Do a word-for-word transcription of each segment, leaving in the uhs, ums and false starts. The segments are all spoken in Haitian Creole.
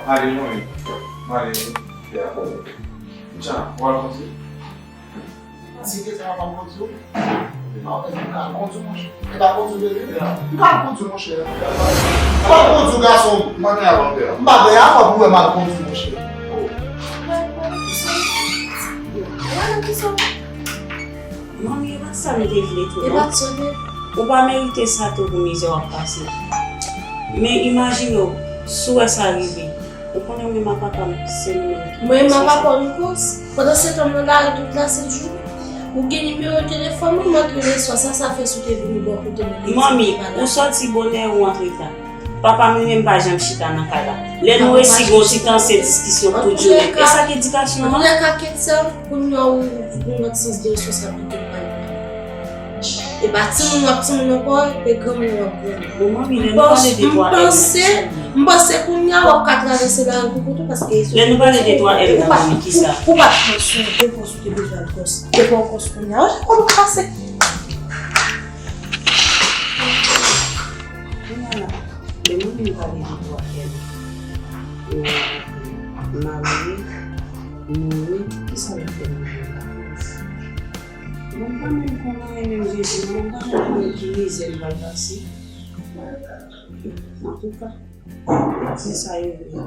Ale, mwen. Mwen ale, wi. Jan, w al kondui? Si te sa, w ap kondui, wi. Non, e pa kondui, monchè. E pa kondui, bebe. M pa kondui, monchè. M pa kondui, gason. M pa gen avè w, pè. M pa gen avè w pou wè m al kondui, monchè. Manmi, e pa t sa m te vle tou, non. E pa t sa w te. Ou pa merite sa tou pou mizè w ap pase. Men imajine w, si w wè sa rive. Ou konnen mwen menm ak papa m, se nou menm ki. Mwen menm ak papa m, Nikos. Pandan se tan m nan lari tout la, se jou. Ou gen nimewo telefòn mwen, m antre le swa, sa, sa fè si w te vini bò kote mwen. Manmi, ou sòti bonè, ou antre ta. Papa m li menm pa janm chita nan kay la. Lè nou resi gen yon ti tan, se diskisyon tout jounen. E sa k edikasyon an? Antouka, Ketsa, kounye a ou gen yon lòt sans de responsablite pou pale. E pa timoun w ap timoun ankò, e granmoun w ap granmoun. Bon, manmi, lè nou pale de twa M panse, m panse kounye a w ap ka travèse lari pou konte w, paske lè nou pale de twa M nan, manmi, kisa? Ou pa t pran swen de kò si w te bezwen al kòs. E pa w kòs kounye a. Kòman w pase? Kounye a la, lè manmi m pale de twa M, yo marye, mouri, kisa l ap fè nan lavi? Mwen pa menm konn anyen menm Jezi, mwen pa menm konn ki mizè m pral pase. Antouka, se sa yo vle.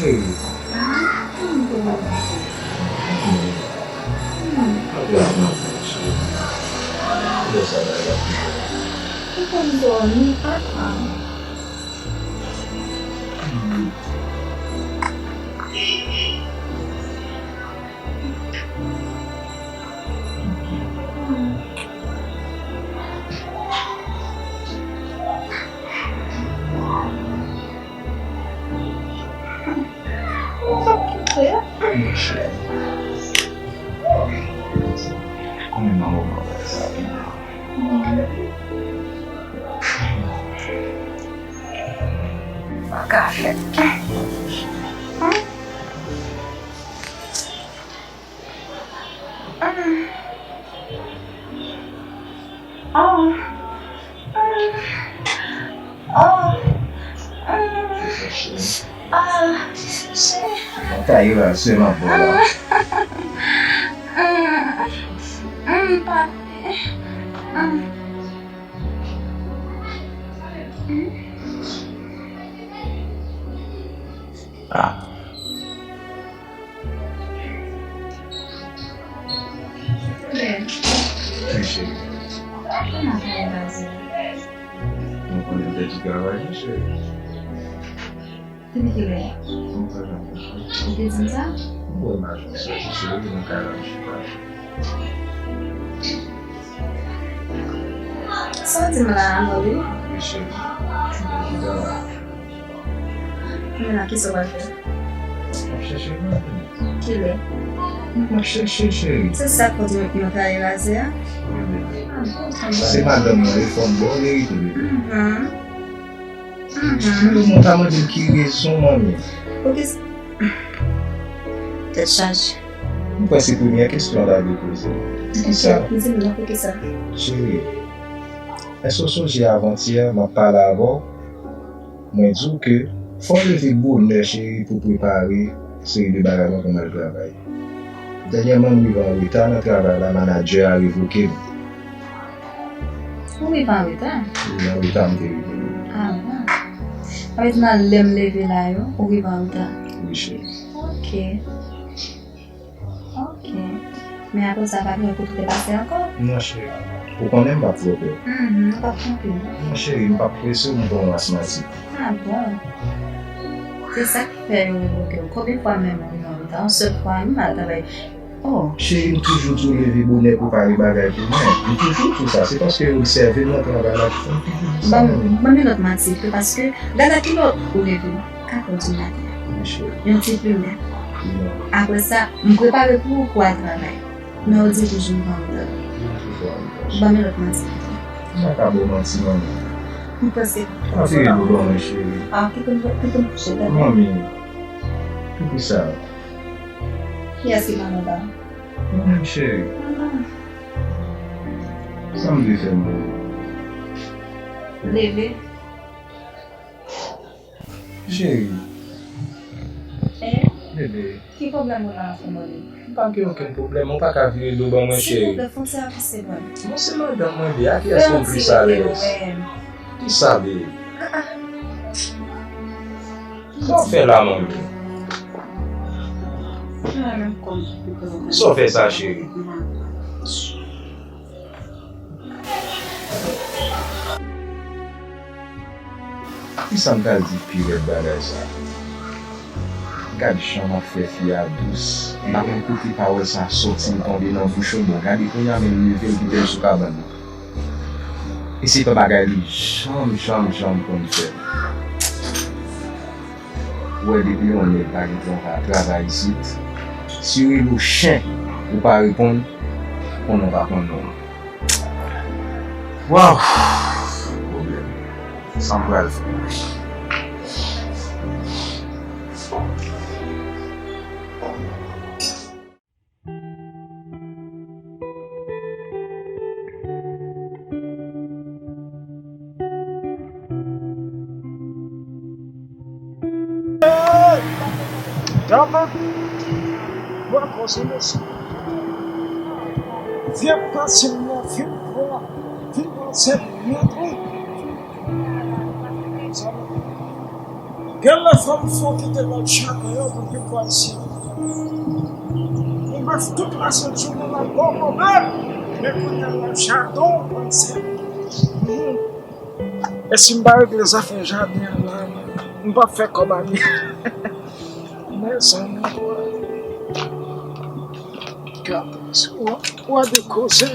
Cheri. Ou konn dòmi, a, a. Mon cheri. Konbyen nan moman sa vin la? Pa ka fè. Mwen ta ye la, se nan bò la. M pa. Ah. Ah. Wi, cheri. Kòman w ye, Razer? Mwen konnen w pèdi travay, wi, cheri. Depi kilè? Mwen pa janm konprann. Ou te di m sa? Mwen wè m a janm sòti, cheri, nan kay la, m chita. Sa w di m la a, Moli? Wi, cheri. Mwen chita la. Men la, kisa w pral fè? M ap chèche l, mwen. Kilè? M ap chèche, cheri. Se sa k fè w di m yon kare raze a? Wi, bebe. Ah, bon, sa m... Se madanm mwen, li fè yon bon verite, bebe. Mhm. Mhm. Mwen ta mande l ki rezon, manmi. Poukisa? Tèt chaje. M kwè se premyè kesyon w ta dwe poze. Poukisa? Di m non, poukisa? Cheri, èske w sonje avantyè m ap pale avè w? Mwen di w ke fò w leve bonè, cheri, pou prepare seri de bagay lan pou m al travay. Dènyèman, m rive an reta nan travay la, manadjè a revoke m. Ou rive an reta? Wi, an reta m te rive. Ah bon? Sa vle di nan lè m leve la yo, ou rive an reta? Wi, cheri. Ok. Ok. Men apre sa, pa gen kote w te pase ankò? Non, cheri. Ou konnen m p ap twonpe w. Mhm, ou p ap twonpe m. Non, cheri, m p ap prese w, m pran w asmatik. Ah bon? Se sa k fè yo revoke w. Konbyen fwa menm ou rive an reta? Yon sèl fwa, m al travay. Oh. Cheri, m toujou di w leve bonè, prepare bagay pou mwen. M toujou di w sa. Se paske yo obsève m nan travay la ki fè m toujou di sa, manmi. Ban m yon lòt manti tou, paske gade a kilè ou leve. Katòz di maten. Wi, cheri. Yon ti plimen. Non. Apre sa, m prepare pou ou pou al travay. Men ou di toujou m pa antre. M toujou antre. Ban m yon lòt manti pito. M pa ka ba w manti, manmi. M prèske... Antre dlo ban mwen, cheri. Ah, kite m, kite m kouche, tande. Manmi, poukisa? Kiyès ki pa nan ba? Mwen menm, cheri. Ah. Sa m dwe fè, manmi? Leve. Cheri. Eh? Bebe. Ki pwoblèm ou la avè mwen? M pa gen okenn pwoblèm. Ou pa ka vire do ban mwen, cheri. Silvouplè, fè yon ti avanse, bebe. Bon, se madanm mwen, bebe. A kiyès ke m plis alèz? Kisa, bebe? Ah, ah. Sa w fè la, manmi? Sa w fè sa, cheri? Kisa m pral di pi rèd bagay sa? Gad jan m ap fè fi a dous. M pa konn kote pawòl sa sòti, l tonbe nan bouch ou. Bon, gade kounye a, men l leve, l kite m sou kabann nan. E se pa bagay li janm, janm, janm konn fè. Ou wè, depi yon nèg pa gen travay, travay isit, si yo rele w chen, ou pa reponn, konnen w pa konn non. Waw! Pwoblèm. Sa m pral fè? Vye pase m nan fin pran, fin pran sèt mèt wi. Genlè fò m fè w kite lòt chadon yo pou vin bò isi. Ou mèt tout lasent jounen nan bon moman, men kounye a lòt chadon w pran sèt. E si m pa regle zafè jaden an la, m p ap fè kòb ale. Mezanmi, gade, w a de koze.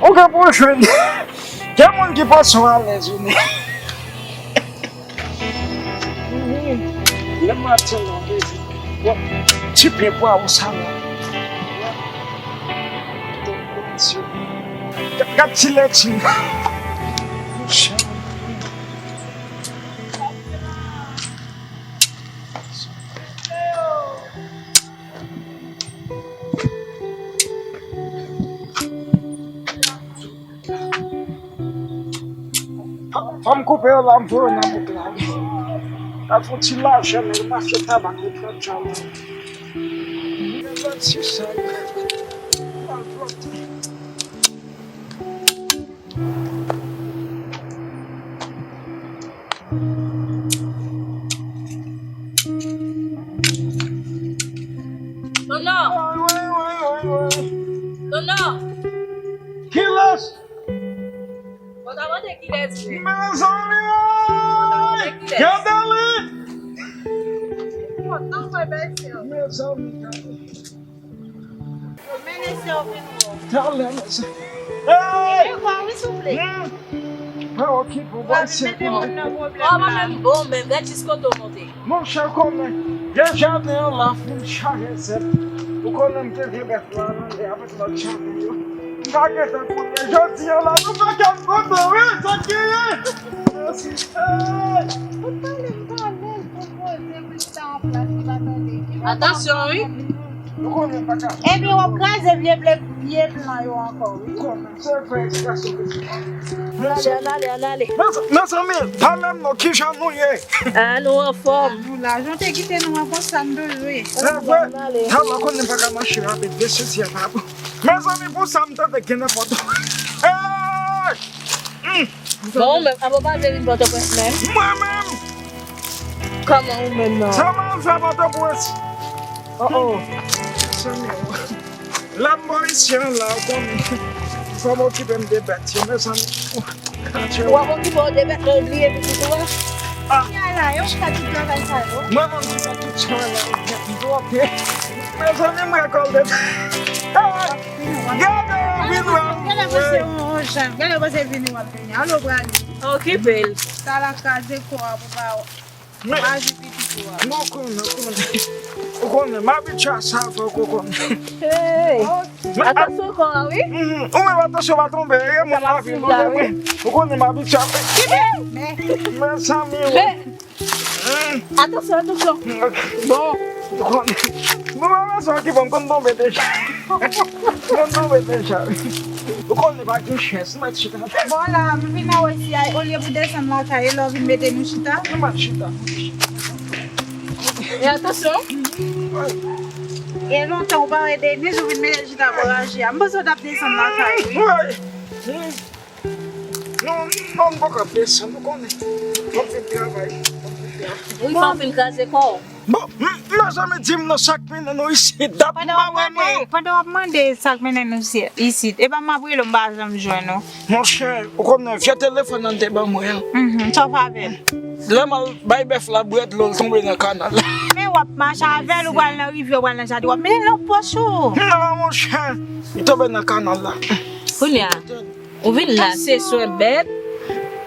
Ou gen pou w jwenn. Gen moun ki panse w alèz, wi, men. Lè m ap tande w, bon, ti pye bwa ou sa la. Gad ti leti. Fò m koupe yo la, m voye nan bouk la wi. Al fè yon ti lajan, men m achte tabak pou pran tchalè. Gen lòt ti sa. Al pran ti. Nono! Nono! Kilès? Bon, ta mande kilès li. Mezanmi! Bon, ta mande kilès. Gade li! Bon, ta mande kilès. Mezanmi, gade. Men mesye yo vin wè w. Talè, mesye. Hey! E kwa, wi, souple. Hmm. Mwen okipe w, bò, se mete moun nan pwoblèm la. Mwen menm, bon, menm, gad jis kote w monte. Monchè, konnen, gen jaden an la fin chaje zèb. Ou konnen m te gen bèf la nan lè avèk lòt jaden yo. M pa gentan konnen. Jodi an la, nou pa ka konnen, wi, sa k genyen. Hey! Ou pale, m pale, pou poze, pou chita an plas, li pa tande. Atansyon, wi. Nou konnen pa ka. Epi w ap kraze vye ble, vye plan yo ankò, wi. Konnen. Se fè ekspres ou bezwen. Monchè, ann ale, ann ale. Mezanmi, pale m non, kijan nou ye? Ah, nou anfòm. Nou la, jan te kite nou an konsa, m toujou ye. Se vre. Talè konnen pa ka mache rapid, vye sezi a pa bon. Mezanmi, pou sa m tande gen nenpòt. Hey! Bon, ou menm, apa w pa vle vin Pòtoprens menm? Mwen menm? Kòman ou menm nan? Sa m al fè Pòtoprens? Oh, oh. Lè m bò isi an la, ou konnen, fò m okipe m de bèt yo, mezanmi. W ap okipe w de bèt la, ou bliye pitit ou a? Ah. Yala, yo chita tout travay sa yo. Mwen menm ki fè tout travay la, m twòpe. Mezanmi, m rekòlte. Hey! Gade, vin wè m. Gade, pase yon jan. Gade, pase vini w ap vini. Alo, prale. Okipe l. Sa la kraze kò a pou pa. Men, maji pitit ou a. Non, konnen, konnen. Ou konnen, m abitye a sa, fòk ou konnen. Hey! Atansyon kò a, wi. Mhm. Ou menm atansyon pa tonbe, e moun lavi nou, wi. Ou konnen m abitye a. Mezanmi, wi. Atansyon, atansyon. Ok. Bon. Ou konnen. Mwen pa bezwen ki bon, m konn tonbe deja. M konn tonbe deja. Ou konnen pa gen chèz, m mèt chita. Bon, la, m vin nan wè si ay, olye pou desann lakay, e lè w vin mete nou chita. M ap chita. E atansyon. E lontan ou pa wè Deniz, ou vin mete l chita bò raje a. M panse w t ap desann lakay, wi. Wi. Non, non, m poko ap desann, ou konnen. Fò m fin travay. Fò m fin travay. Wi, fò w fin kraze kò w. Bon, m, mezanmi, di m non, sa k mennen nou isit, dat m pa wè nou. Pandan w ap mande sa k mennen nou si, isit, e pa m ap rele w, m pa janm jwenn ou. Monchè, ou konnen vye telefòn nan te ban mwen an. Mhm, sa w fè avè l? Lè m al bay bèf la bwè dlo, l tonbe nan kanal la. Men w ap mache avè l, ou pral nan rivyè, ou pral nan jaden, w ap mennen l nan pòch ou. Non, monchè, li tonbe nan kanal la. Kounye a, ou vin la, se swen bèt,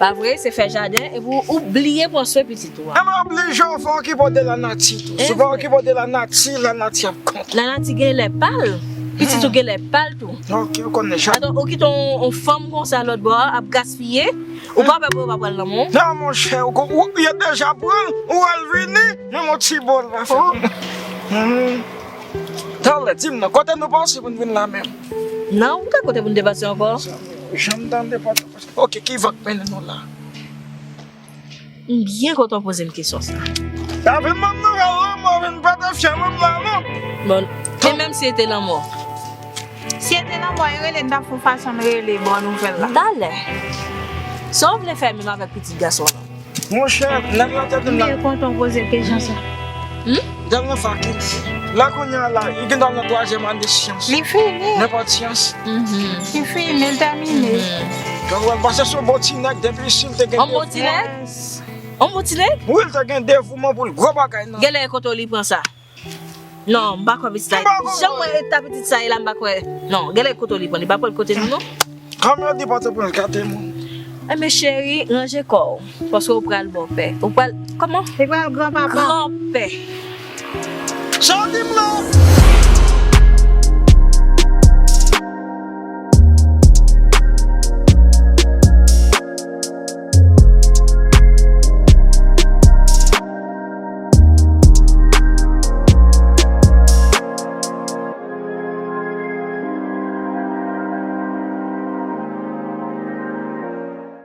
pa vre, se fè jaden, epi ou, ou bliye pran swen pitit ou a. Enben, oblije w fò okipe w de lanati tou. Si w pa okipe w de lanati, lanati ap kont. Lanati gen lè pa l. Pitit ou gen lè pa l tou. Ok, ou konnen jan. Atò, ou kite yon, yon fanm konsa lòt bò a, ap gaspiye. Ou pa pè pou yo pa pral nan men w? Non, monchè, ou, ou, yo deja pran l, ou wè l vini, menm yon ti bò l pa fè. Oh. Hmm. Talè, di m non, kote nou panse pou n vin la menm? Non, ou pa kote pou n te pase ankò. Janm tande pa. Ok, ki van k mennen nou la? M byen kontan w poze m kesyon sa. Sa vin ban m nouvèl lanmò, vin pete fyèl m la, non. Bon, e menm si e te lanmò? Si e te lanmò, e rele n t ap fè yon fason n rele ba w nouvèl la. Talè. Sa w vle fè menm avèk pitit gason an? Monchè, nèg la te vin la. M byen kontan w poze l kesyon sa. Hmm? Dènye fwa ki, la kounye a la, li gentan nan twazyèm ane syans. Li fini. Nenpòt syans. Mhm. Li fini, li tèmine. Mhm. Donk, wè, m panse se yon bon ti nèg depi si l te gen devouman. Yon bon ti nèg? Yon bon ti nèg? Wi, l te gen devouman pou l gwo bagay nan. Genlè e kote w li pran sa? Non, m pa kwè pitit sa. M pa kwè. Jan m wè eta pitit sa ye la, m pa kwè. Non, genlè e kote w li pran, li pa pran l kote nou, non. Kòm yo di Pòtoprens gate moun. Enben, cheri, ranje kò w. Paske ou pral bòpè. Ou pral, kòman? Li pral granpapa. Granpè. Sa w di m la?